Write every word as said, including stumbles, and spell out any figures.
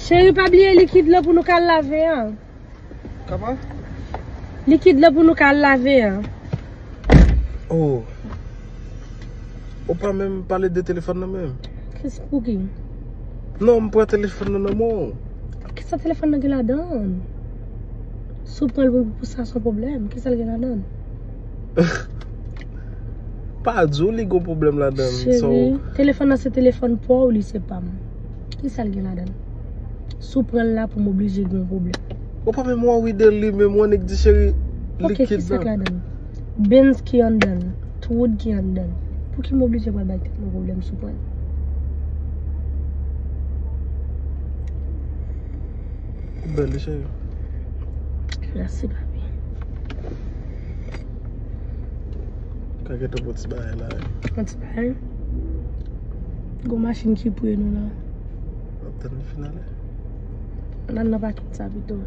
Cheri, pa bliye likid lan pou nou ka lave an. Kòman? Likid lan pou nou ka lave an. Oh. Ou pa menm pale de telefòn nan menm. Kisa pou ki? Non, m pran telefòn nan nan men w. Kisa telefòn nan gen ladan? Si w pran l pou, pou sa, se yon pwoblèm. Kisa l gen ladan? Pa di w li gon pwoblèm ladan l. Cheri, telefòn nan se telefòn pa w, li se pa m. Kisa l gen ladan? Si w pran l la pou m oblije gen yon pwoblèm. Ou pa menm wè wi de li menm, wè nèg di cheri. Ok, likid kisa k nan ladan? Benz ki anndan l, tout ki anndan l. Pou ki m oblije pral bay tèt mwen pwoblèm si w pran l? Ou bèl wi cheri. Mèsi papi. Ka gentan pran ti bagay la wi. Pran ti bagay? Gon machin ki pre nou la. N ap tann li fin ale. N al nan pakin sa pito.